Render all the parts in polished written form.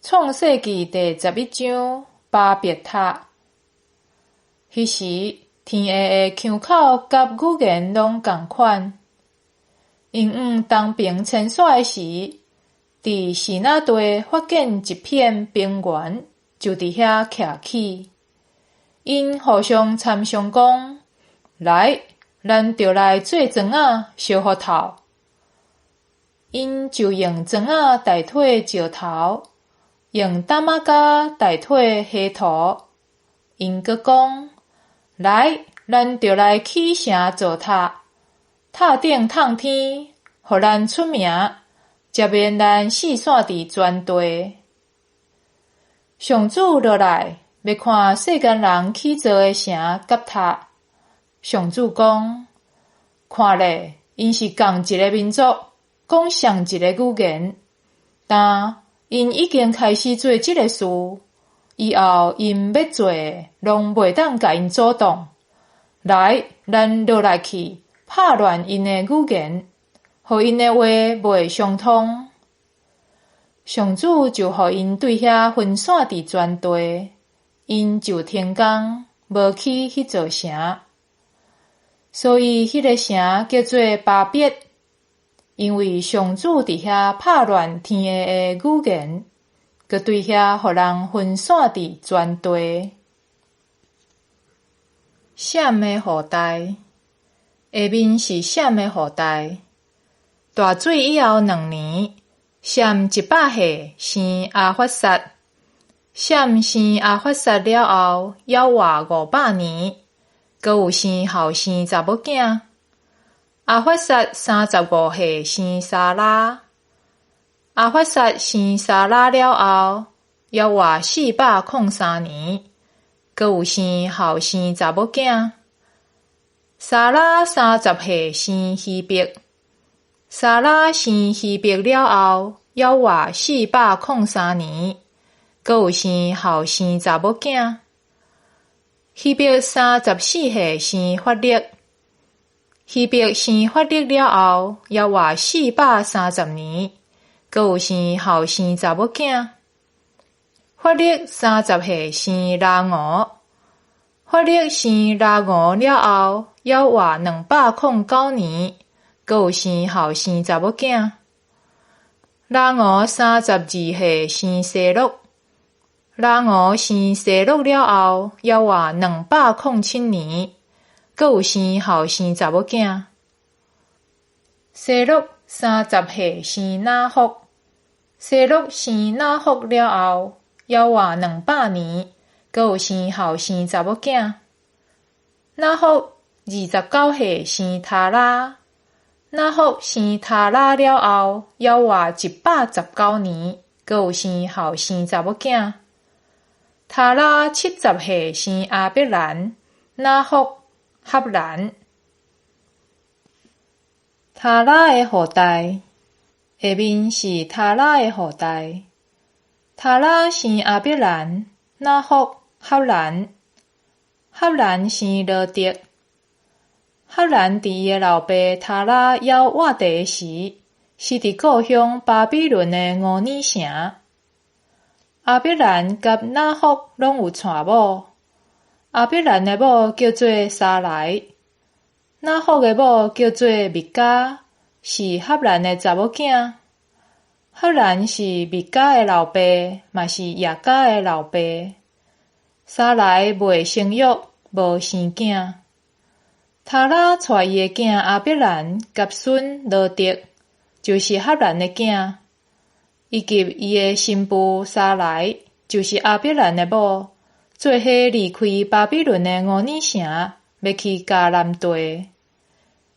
創世記第十一章巴別塔。彼時，天下的腔口佮語言攏仝款。𪜶往東爿遷徙的時，佇示拿地發現一片平原，就佇遐徛起。𪜶互相參商講：來，咱著來做磚仔燒予透。𪜶就用磚仔代替石頭，用擔仔膠代替火塗。𪜶閣講：來，咱著來起城造塔，塔頂通天，予咱出名，才免咱四散佇全地。上主落來，欲看世間人起造的城佮塔。上主講：看咧，𪜶是仝一个民族，講相一个語言，但𪜶已經開始做這个事，以後𪜶欲做的，攏袂當共𪜶阻擋。來，咱落來去，拍亂𪜶的語言，予𪜶的話袂相通。上主就予𪜶對遐分散佇全地，𪜶就停工，無起彼座城。所以彼个城叫做巴別，因為上主佇遐拍亂天下的語言，閣對遐予人分散佇全地。閃的後代，下面是閃的後代。大水以後兩年，閃一百歲生亞法薩。閃生亞法薩了後，猶活五百年，閣有生後生查某囝。亞法薩三十五歲生沙拉。亞法薩生沙拉了後，猶活四百空三年，閣有生後生查某囝。沙拉三十歲生希伯。沙拉生希伯了後，猶活四百空三年，閣有生後生查某囝。希伯三十四歲生法勒。希伯生法勒了後，猶活四百三十年，閣有生後生查某囝。法勒三十歲生拉吳。法勒生拉吳了後，猶活兩百空九年，閣有生後生查某囝。拉吳三十二歲生西錄。拉吳生西錄了後，猶活兩百空七年，閣有生後生查某囝。西錄三十歲生拿霍。西錄生拿霍了後，猶活兩百年，閣有生後生查某囝。拿霍二十九歲生他拉。拿霍生他拉了後，猶活一百十九年，閣有生後生查某囝。他拉七十歲生亞伯蘭、拿霍、哈蘭。他拉的後代，下面是他拉的後代。他拉生亞伯蘭、拿霍、哈蘭。哈蘭生羅得。哈蘭佇伊的老爸他拉猶活著時，死佇故鄉巴比倫的烏爾城。亞伯蘭佮拿霍攏有娶某。亞伯蘭的某叫做撒萊，拿霍的某叫做密迦，是哈蘭的查某囝。哈蘭是密迦的老爸，嘛是亞迦的老爸。撒萊袂生育，無生囝。他拉帶伊的囝亞伯蘭佮孫羅得，就是哈蘭的囝，以及伊的新婦撒萊，就是亞伯蘭的某，做伙離開巴比倫的烏爾城，欲去迦南地。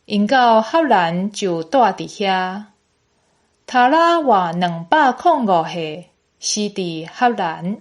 𪜶到哈蘭就蹛佇遐。他拉活兩百空五歲，死佇哈蘭。